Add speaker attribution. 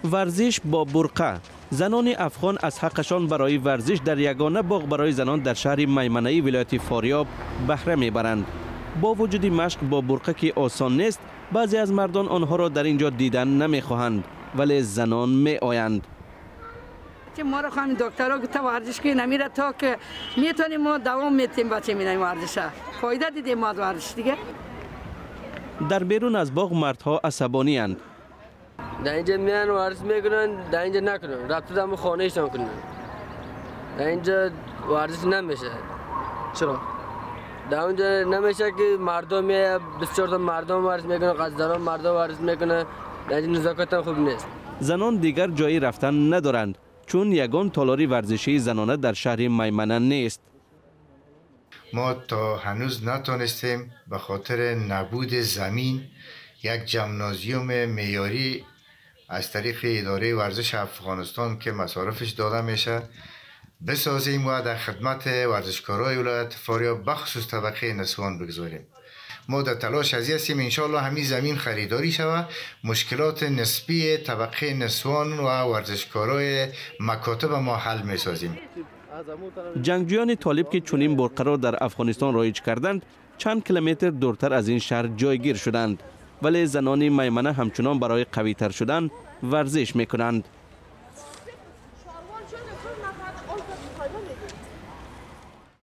Speaker 1: Варзиш бо бурқа. Занони афғон аз ҳаққашон барои варзиш дар ягона боғ барои занон дар шаҳри Майманаи вилояти Форёб баҳра мебаранд. Бо вуҷуди машқ бо бурқа, ки осон нест, баъзе аз мардон онҳоро дар ин ҷо дидан намехоҳанд, вале занон меоянд.
Speaker 2: Мо ро ҳамин доктора гуфта, варзиш кунед, намира то ки метавонем, мо давом метем бача минаи варзиша. Фоида дидем мо аз варзиш дига.
Speaker 1: Дар берун аз боғ мардҳо асабониянд.
Speaker 3: Дар инҷа меян, варзиш мекунанд, дар инҷа накунанд, рафта дар хонаашон кунанд. Дар инҷа варзиш намешавад.
Speaker 4: Чаро?
Speaker 3: Дар онҷа намешавад, ки мардум меяд, бисёр мардум варзиш мекунанд, аз занон мардум варзиш мекунанд. Дар инҷа назокатам хуб нест.
Speaker 1: Занон дигар ҷои рафтан надоранд, чун ягон толори варзишии занона дар шаҳри Маймана нест.
Speaker 5: Мо то ҳанӯз натонистем ба хотири набуди замин як ҷимназиуми меъёрӣ аз тариқи идораи варзиши Афғонистон, ки масорифаш дода мешавад, бисозем ва дар хидмати варзишкорони вилояти Форёб, бахусус табақаи нисвон, бигзорем. Мо дар талош аз ҳастем, иншоаллоҳ ҳамин замин харидорӣ шавад, мушкилоти нисбии табақаи нисвон ва варзишкорои макотиба мо ҳал месозем.
Speaker 1: Ҷангҷӯёни толиб, ки чунин бурқаро дар Афғонистон роиҷ карданд, чанд километр дуртар аз ин шаҳр ҷойгир шуданд, вале занони Маймана ҳамчунон барои қавитар шудан варзиш мекунанд.